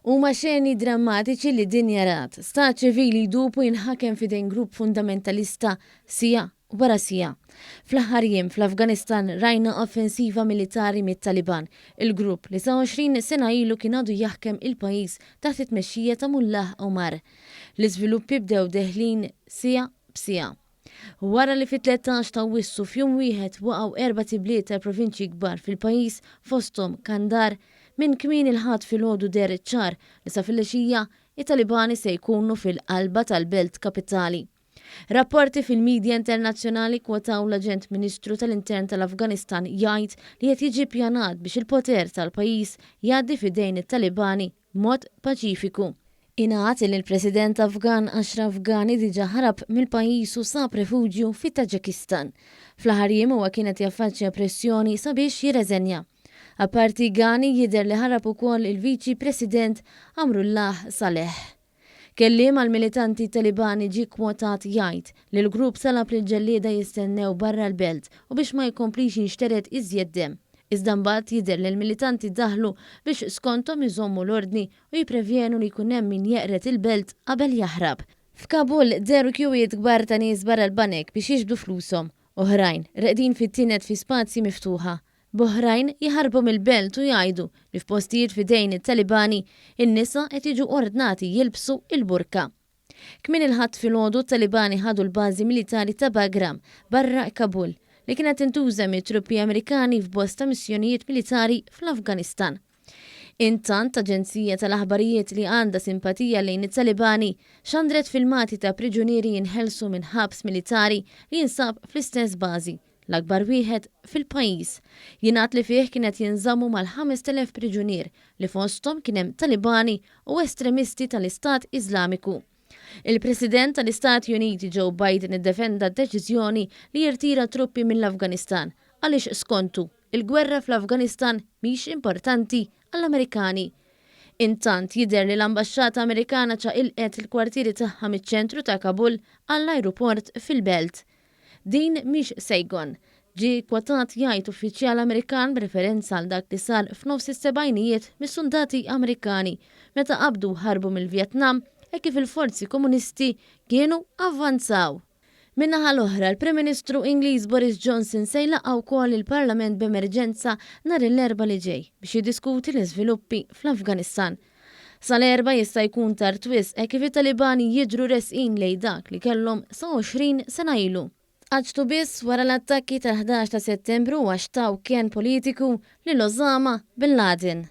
Huma xeni drammatiċi li dinja rat. Stat ċivili jdub u jinħakem f'idejn grupp fundamentalista siegħa wara siegħa. Fl-aħħar jiem fl-Afganistan rajna offensiva militari mit-Taliban, il-grupp li sa 20 sena ilu kien għadu jaħkem il-pajjiż taħt it-tmexxija ta' Mullah Omar. L-iżviluppi bdew deħlin siegħa b'siegħa. Wara li fit-13 ta' Awwissu f'jum wieħed waqgħu erbat ibliet tal-provinċji kbar fil-pajjiż fosthom Kandahar, minn kmieni l-Ħadd filgħodu deher ċar li sa filgħaxija it-Talibani se jkunu fil-qalba tal-belt kapitali. Rapporti fil-midja internazzjonali kkwotaw l-Aġent Ministru tal-Intern tal-Afganistan jgħid li qed jiġi ppjanat biex il-poter tal-pajjiż jgħaddi f'idejn it-Talibani b'mod paċifiku. Ingħad li l-President Afgan Ashraf Ghani diġà ħarab mill-pajjiż u sab refuġju fit-Taġikistan. Fl-aħħar jiem huwa kien qed jaffaċċja pressjoni sabiex jirreżenja. Apparti Ghani jidher li ħarab ukoll il-Viċi President Amrullah Saleh. Kelliem għall-militanti Talibani ġie kkwotat jgħid li l-grupp talab lill-ġellieda jistennew barra l-belt u biex ma jkomplix jinxtered iżjed demm. Iżda mbagħad jidher li l-militanti daħlu biex skonthom iżommu l-ordni u jipprevjenu li jkun hemm min jeqred il-belt qabel jaħrab. F'Kabul dehru kjuwijiet kbar ta' nies barra l-banek biex jiġbdu flushom. Oħrajn, reqdin fit-tined fi spazji miftuħa. B'oħrajn jaħarbu mill-belt u jgħidu li f'postijiet f'idejn it-Talibani, in-nisa qed jiġu ordnati jilbsu l-burka. Kmieni l-Ħadd filgħodu t-Talibani ħadu l-bażi militari ta' Bagram, barra Kabul, li kienet tintuża mit-truppi Amerikani f'bosta missjonijiet militari fl-Afganistan. Intant, aġenzija tal-aħbarijiet li għandha simpatija lejn it-Talibani xandret filmati ta' priġunieri jinħelsu minn ħabs militari li jinsab fl-istess bażi, l-akbar wieħed fil-pajjiż. Jingħad li fih kien qed jinżammu mal-5,000 priġunier li fosthom kien hemm Talibani u estremisti tal-Istat Iżlamiku. Il-President tal-Istati Uniti Joe Biden iddefenda d-deċiżjoni li jirtira t-truppi mill-Afganistan għaliex skontu, il-gwerra fl-Afganistan mhix importanti għall-Amerikani. Intant, jidher li l-ambaxxata Amerikana ċaqilqet il-kwartieri tagħha miċ-ċentru ta' Kabul għall-ajruport fil-belt. Din mhix Saigon, ġie kkwotat jgħid uffiċjal Amerikan b'referenza għal dak li sar f'nofs is-sebgħinijiet mis-suldati Amerikani meta qabdu u ħarbu mill-Vjetnam hekk kif il-forzi komunisti kienu avvanzaw. Min-naħa l-oħra, l-Prim Ministru Ingliż Boris Johnson se jlaqqa' wkoll il-Parlament b'emerġenza nhar l-Erbgħa li ġej biex jiddiskuti l-iżviluppi fl-Afganistan. Sal-Erbgħa jista' jkun tard wisq hekk kif it-Talibani jidhru resqin lejn dak li kellhom sa 20 sena ilu. Tqaċċtu biss wara l-attakki tal-11 ta' Settembru għax taw kenn politiku lil Osama bin Laden.